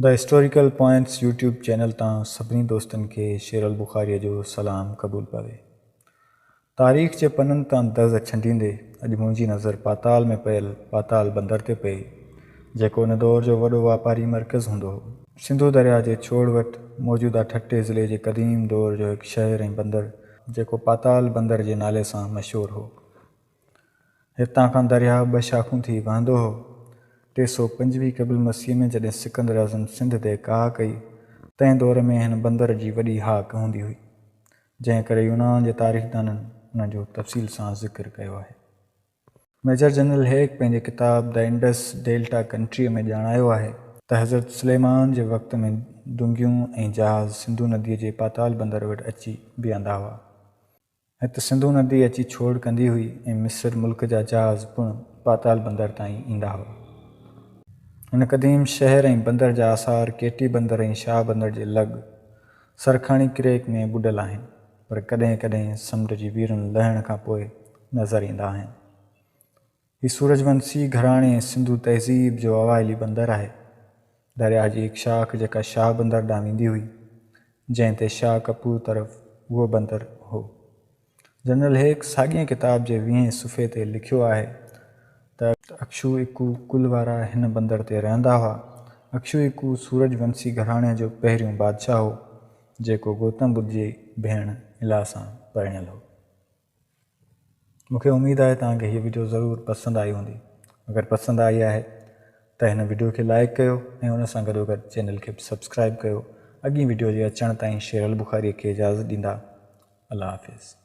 The historical points YouTube channel تان سڀني دوستن کي شيرل بخاريء جو سلام قبول پوي. تاريخ جي پنن تان دز ڇنڊيندي اڄ منهنجي نظر پاتال ۾ پيل پاتال بندر تي پئي، جيڪو ان دور جو وڏو واپاري مرڪز هوندو هو. سنڌو درياهه جي ڇوڙ وٽ موجوده ٺٽي ضلعي جي قديم دور جو هڪ شهر ۽ بندر جيڪو پاتال بندر جي نالي سان مشهور هو. هتان کان درياهه ٻه شاخون ٿي وهندو هو. 325 قبل مسيح ۾ جڏهن سڪندر اعظم سنڌ تي ڪاهه ڪئي، تنهن دور ۾ هن بندر جي وڏي هاڪ هوندي هئي، جنهن ڪري يونان جي تاريخدانن ان جو تفصيل سان ذڪر ڪيو آهي. ميجر جنرل هيگ پنهنجي ڪتاب The Indus Delta Country ۾ ڄاڻايو آهي ته حضرت سليمان جي وقت ۾ دنگيون ۽ جهاز سنڌو نديء جي پاتال بندر وٽ اچي بيهندا هئا. هت سنڌو ندي اچي ڇوڙ ڪندي هئي ۽ مصر ملڪ جا جهاز پڻ پاتال بندر تائين ايندا هئا. هن قديم شهر ۽ بندر جا آثار ڪيٽي بندر ۽ شاهه بندر جي لڳ سرکاڻي ڪريڪ ۾ ٻڏل آهن، پر ڪڏهن ڪڏهن سمنڊ جي ويرن لهڻ کان پوء نظر ايندا آهن. هي سورج ونسي گهراڻي ۽ سنڌو تهذيب جو اوائلي بندر آهي. درياهه جي هڪ شاخ جيڪا شاهه بندر ڏانهن ويندي هئي، جنهن تي شاهه ڪپور طرف اهو بندر هو. جنرل هيگ ساڳئي ڪتاب جي ويهين صفحي تي لکيو آهي ته. اڪشو اڪو ڪل وارا هن بندر تي رهندا هئا. اڪشو اڪو سورج ونسي گهراڻي جو پهريون بادشاهه هو، جيڪو گوتم ٻڌ جي ڀيڻ الا سان پرڻيل هو. مون کي اميد آهي توهان کي هيء وڊيو ضرور پسند آئي هوندي. اگر پسند آئي آهي ته هن وڊيو کي لائيڪ ڪيو ۽ ان سان گڏوگڏ چينل کي به سبسڪرائيب ڪيو. اڳئين وڊيو جي اچڻ تائين شيرل بخاريء کي اجازت ڏيندا. الله حافظ.